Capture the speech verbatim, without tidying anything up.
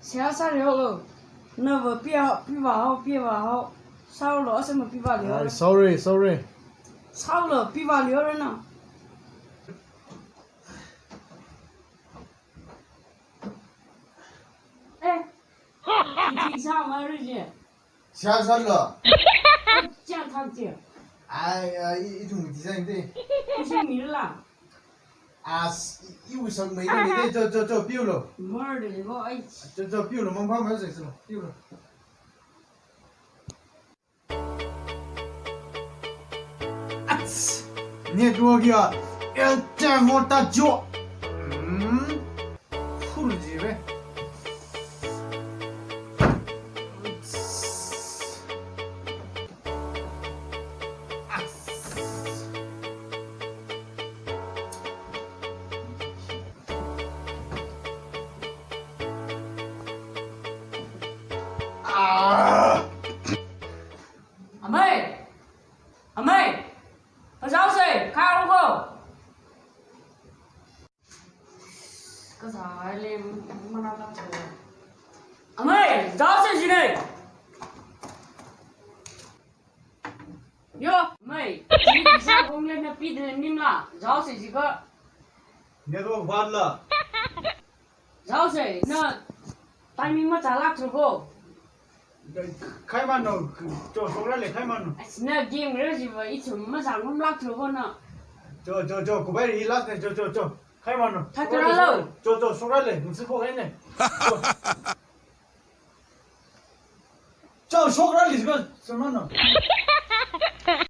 Seihā sārihaolu. Nava piya, pivāhao, pivāhao. Sāhaolu, asema pivālihaolu. Ai, sorry, sorry. Sāhaolu, pivālihaolu na. Eh. Ithum sāmara je. Seihā sālu. Chang thang je. Ai, ai, i, ithum design de. Ithum mila. As, i, iwui sangmeida lei de, cho, cho, cho, piulu. Murder go, ai. Cho, cho, piulu, mangpha mai sāsālu, piulu. Ats! Network ya, Airtel Volta jo. Hmm? Full ji be. Ah! Amei! Amei! Kazāhaosei, kharung ko! Kazāhaile, mana ta. Amei, zāhaosei jinei. Yo, amei, ji pheisā kong le na pida nimla, zāhaosei jika. Network vātla. Zāhaosei, na timing machālākthu ko. Khaimano, cho shokra le khaimano. As na game re jiva ithum machāngarumlākthu ko na. Cho, cho, cho, kubai ri last ne, cho, cho, cho. Khaimano. Thathara lo. Cho, cho, shokra le, nsi pho kaine. Cho. Cho, shokra le, ko, samano.